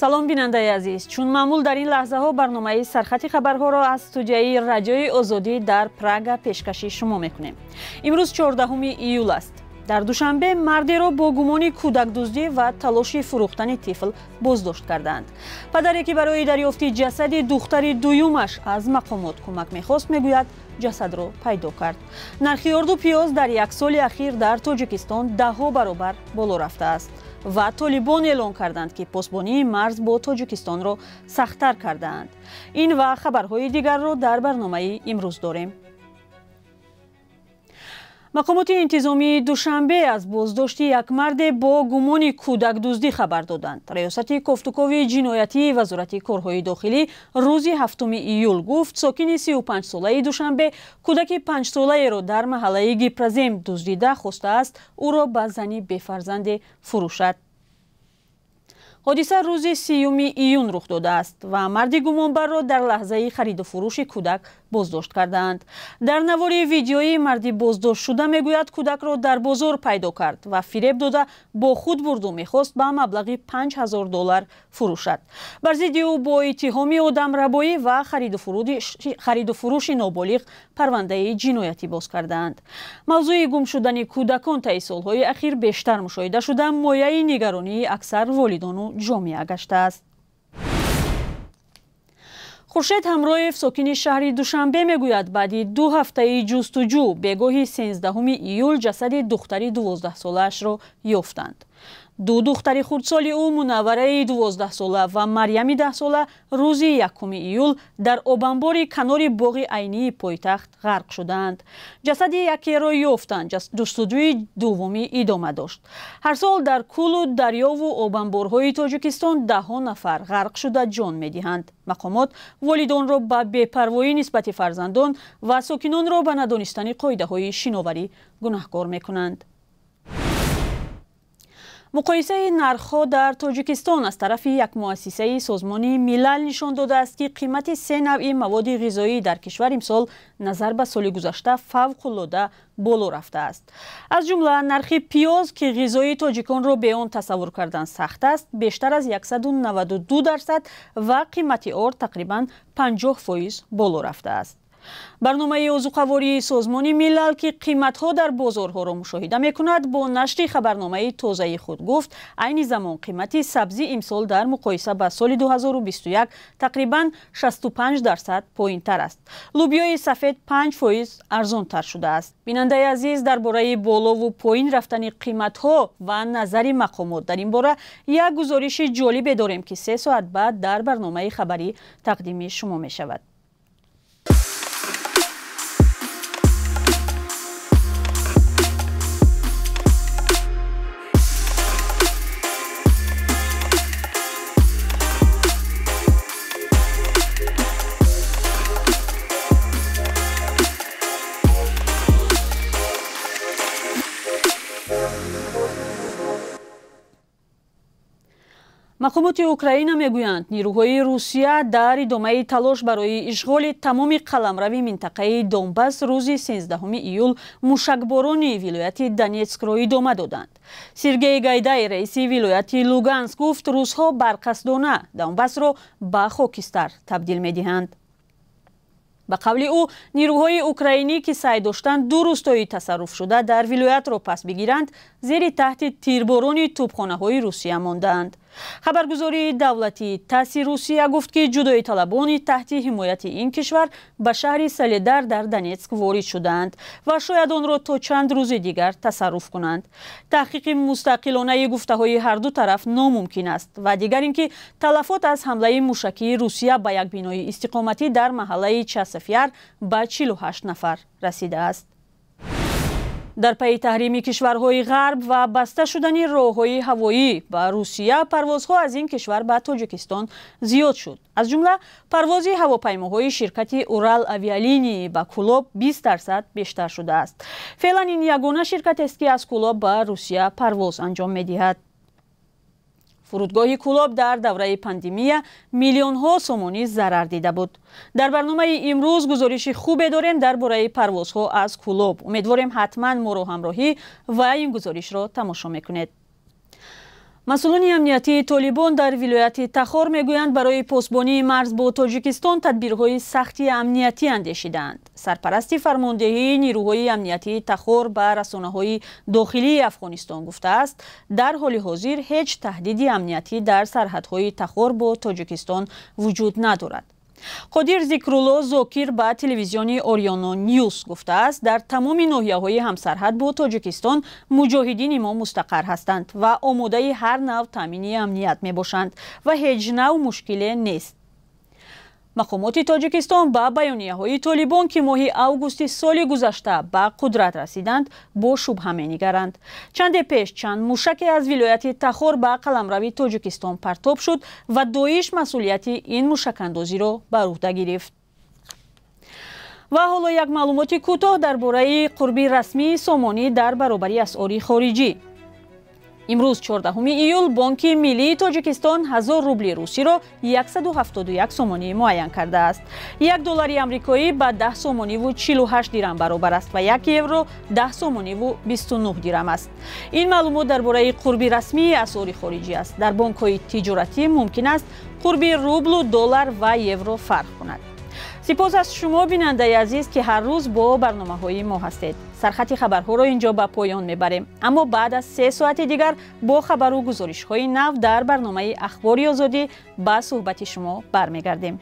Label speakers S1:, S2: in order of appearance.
S1: Салом, бинандаи азиз. Чун маъмул дар ин лаҳзаҳо барномаи сархати хабарҳоро аз студияи Радиои Озодӣ дар Прага пешкаши шумо мекунем. Имрӯз 14 июл аст. Дар Душанбе мардеро бо гумони кӯдакдуздӣ ва талоши фурӯхтани тифл боздошт кардаанд. Падаре ки барои дарёфти ҷасади духтари дуюмаш аз мақомот кӯмак мехост, мегӯяд ҷасадро пайдо кард. Нархи орду пиёз дар як соли ахир дар Тоҷикистон даҳҳо баробар боло рафтааст ва толибон эълон карданд, ки посбонии марз бо Тоҷикистонро сахттар кардаанд. Ин ва хабарҳои дигарро дар барномаи имрӯз дорем. Мақомоти интизомии Душанбе аз боздошти як марде бо гумони кӯдакдуздӣ хабар доданд. Раёсати кофтукови ҷиноятии Вазорати корҳои дохилӣ рӯзи 7 июл гуфт, сокини 35-солаи Душанбе кӯдаки 5-солаеро дар маҳаллаи Гипрозем дуздида хостааст ӯро ба зани бефарзанде фурӯшад. Ҳодиса рӯзи 30 июн рух додааст ва марди гумонбарро дар лаҳзаи хариду фурӯши кӯдак боздошт кардаанд. Дар навори видеоӣ марди боздоштшуда мегӯяд, кӯдакро дар бозор пайдо кард ва фиреб дода бо худ бурду мехост ба маблағи $5000 фурӯшад. Бар зидди ӯ бо иттиҳоми одамрабоӣ ва хариду фурӯши ноболиғ парвандаи ҷиноятӣ боз кардаанд. Мавзӯи гум шудани кӯдакон таи солҳои ахир бештар мушоҳида шуда, мояи нигаронии аксар волидону ҷомеа гаштааст. Хуршед Ҳамроев, сокини шаҳри Душанбе, мегӯяд баъди 2 ҳафтаи ҷустуҷӯ бегоҳи 13 июл ҷасади духтари 12-солаашро ёфтанд. Ду духтари хурдсоли ӯ, Мунаввараи 12-сола ва Марьями 10-сола, рӯзи 1 июл дар обанбори канори боғи айнии пойтахт ғарқ шудаанд. Ҷасади якеро ёфтанд, ҷустуҷӯи дуввумӣ идома дошт. Ҳар сол дар кӯлу дарёву обанборҳои Тоҷикистон даҳҳо нафар ғарқ шуда ҷон медиҳанд. Мақомот волидонро ба бепарвоӣ нисбати фарзандон ва сокинонро ба надонистани қоидаҳои шиноварӣ гунаҳкор мекунанд. Муқоисаи нархҳо дар Тоҷикистон аз тарафи як муассисаи Созмони Милал нишон додааст, ки қимати 3 навъи маводи ғизоӣ дар кишвар имсол назар ба соли гузашта фавқулода боло рафтааст. Аз ҷумла нархи пиёз, ки ғизои тоҷиконро бе он тасаввур кардан сахт аст, бештар аз 192% ва қимати орд тақрибан 50% боло рафтааст. Барномаи озуқавории Созмони Милал, ки қиматҳо дар бозорҳоро мушоҳида мекунад, бо нашри хабарномаи тозаи худ гуфт, айни замон қимати сабзӣ имсол дар муқоиса ба соли 2021 тақрибан 65% поинтар аст. Лӯбиёи сафед 5% арзонтар шудааст. Бинандаи азиз, дар бораи болову поин рафтани қиматҳо ва назари мақомот дар ин бора як гузориши ҷолибе дорем, ки 3 соат баъд дар барномаи хабарӣ тақдими шумо мешавад. Мақомоти Украина мегӯянд, нирӯҳои Русия дар идомаи талош барои ишғоли тамоми қаламрави минтақаи Донбасс рӯзи 13 июл мушакборони вилояти Донецкро идома доданд. Сергей Гайдай, раиси вилояти Луганск, гуфт, русҳо барқасдона Донбассро ба хокистар табдил медиҳанд. Ба қавли ӯ, нирӯҳои украинӣ, ки саъй доштанд 2 рӯстои тасарруфшуда дар вилоятро пас бигиранд, зери таҳти тирборони тӯбхонаҳои Русия мондаанд. Хабаргузории давлатии ТАССи Русия гуфт, ки ҷудоиталабони таҳти ҳимояти ин кишвар ба шаҳри Соледар дар Донецк ворид шудаанд ва шояд онро то чанд рӯзи дигар тасарруф кунанд. Таҳқиқи мустақилонаи гуфтаҳои ҳар ду тараф номумкин аст ва дигар ин ки талафот аз ҳамлаи мушакии Русия ба як бинои истиқоматӣ дар маҳаллаи Часовяр ба 48 нафар расидааст. Дар пайи таҳрими кишварҳои ғарб ва баста шудани роҳҳои ҳавоӣ ба Русия, парвозҳо аз ин кишвар ба Тоҷикистон зиёд шуд. Аз ҷумла парвози ҳавопаймоҳои ширкати Урал Авиалинии ба Кӯлоб 20% бештар шудааст. Феълан ин ягона ширкатест, ки аз Кӯлоб ба Русия парвоз анҷом медиҳад. Фурудгоҳи Кӯлоб дар давраи пандемия миллионҳо сомонӣ зарар дида буд. Дар барномаи имрӯз гузориши хубе дорем дар бораи парвозҳо аз Кӯлоб. Умедворем, ҳатман моро ҳамроҳӣ ва ин гузоришро тамошо мекунед. Масъулони амниятии Толибон дар вилояти Тахор мегӯянд, барои посбонии марз бо Тоҷикистон тадбирҳои сахти амниятӣ андешидаанд. Сарпарасти фармондеҳии нирӯҳои амниятии Тахор ба расонаҳои дохилии Афғонистон гуфтааст, дар ҳоли ҳозир ҳеҷ таҳдиди амниятӣ дар сарҳадҳои Тахор бо Тоҷикистон вуҷуд надорад. Қодир Зикрулло Зокир ба телевизиони Ориёно Ньюс гуфтааст, дар тамоми ноҳияҳои ҳамсарҳад бо Тоҷикистон муҷоҳидини мо мустақар ҳастанд ва омодаи ҳар нав таъмини амният мебошанд ва ҳеҷ нав мушкиле нест. Мақомоти Тоҷикистон ба баёнияҳои Толибон, ки моҳи августи соли гузашта ба қудрат расиданд, бо шубҳа менигаранд. Чанде пеш чанд мушаке аз вилояти Тахор ба қаламрави Тоҷикистон партоб шуд ва Доиш масъулияти ин мушакандозиро бар уҳда гирифт. Ва ҳоло як маълумоти кӯтоҳ дар бораи қурби расмии сомонӣ дар баробари асъори хориҷӣ. Имрӯз 14 июл Бонки Миллии Тоҷикистон 1000 рубли русиро 171 сомонӣ муайян кардааст. 1 доллари амрикоӣ ба 10 сомониву 48 дирам баробар аст ва 1 евро 10 сомониву 29 дирам аст. Ин маълумот дар бораи қурби расмии асъори хориҷӣ аст. Дар бонкҳои тиҷоратӣ мумкин аст қурби рублу доллар ва евро фарқ кунад. Сипос аз шумо, бинандаи азиз, ки ҳар рӯз бо барномаҳои мо ҳастед. Сархати хабарҳоро инҷо ба поён мебарем. Аммо баъд аз 3 соати дигар бо хабару гузоришҳои нав дар барномаи Ахбори Озодӣ ба суҳбати шумо бармегардем.